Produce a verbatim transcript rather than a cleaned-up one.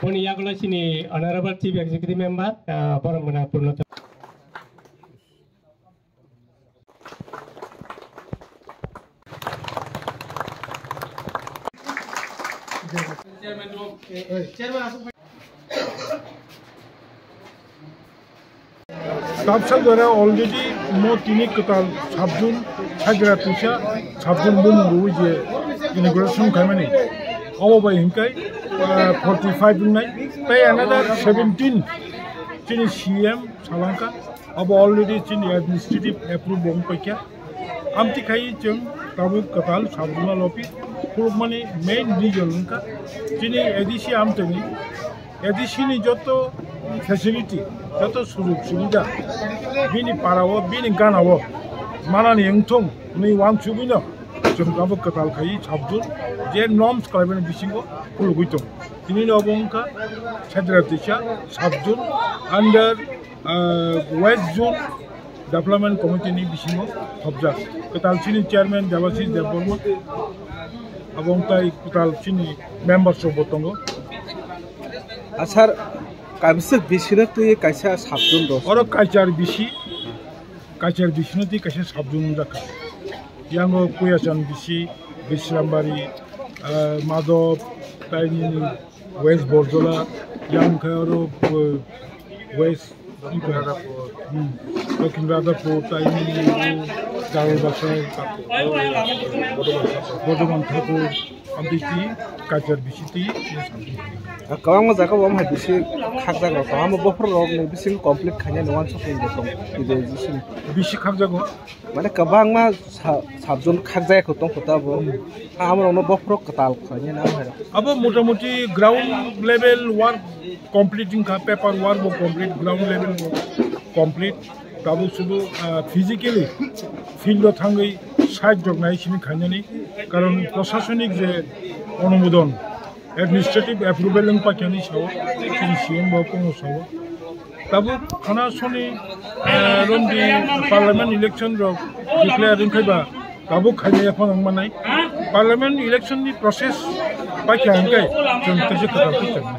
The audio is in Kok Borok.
Boni yagulo chini Honorable Chief Executive Member, ah, Borom Gana Purno. Tapsa jora already mo tini kwtal sabjun, hagra tuisa sabjun bumung rwi je inauguration khaimani. Obo bai hinkai, ah, forty five wngnai. Tai another seventeen chini C M salangka. Obo already chini administrative approve wng paikha. Amtwi khai chwng tabuk kwtal sabjuna lopi khulukmani main reason wngkha chini A D C amtwini A D C ni joto facility, joto sujog subida, bini para o, bini gana o manani wngthung hwnwi uansugwino chwng tabuk kwtal khai sabjun je norms khlaimani bisingo khulugwi tongo. Tini obo wngkha Sedra Tisa sabjun under, ah, West Zone Development Committee ni bisingo thopjak. Kwtal chini chairman Debashish Debbarma, abo wngtai kwtal chini members rok bo tongo. Ah, sir, kaisa bisino twi kaisa sabjun rw. Oro kaichar bisi, kaichar bisino twi kaisa sabjun wngjakha. Yango Kuyachan bisi, Bishrambari, ah, Madhop, taini West Borjola, yang khe oro, uh, West, hmm, Dokhin Radhapur, taini Garobasai, Bodhoban Thakur, amtwi twi kaichar bisi twi. Kwbangma jaga o omo hai bisi khakjak rok tongo, amo bophor rok ni bisingo complete khainani uansuk tong, tong, bisi khakjago. Mane kwbangma sa-, sabjun khakjaya kho tong kho ta bo. Hmm. Amo rokno bophorok kwtal khlainai na hai rok. Abo motamuti ground level work complete wngkha, paper work bo complete, ground level bo complete. Tabuk sudu, ah, physically field o thangwi site rok nai simi khainani, karon prosasonik je onumodon, administrative approval wng paikha hinwi sao, chini C M bo kongo sao. Tabuk khana soni, eh, romdi parliament election rok declare wngkhai ba tabuk khainai yaphang wng manai. Parliament election ni process paikha hwnkhe chwng tesa kwtal khe chwngnai.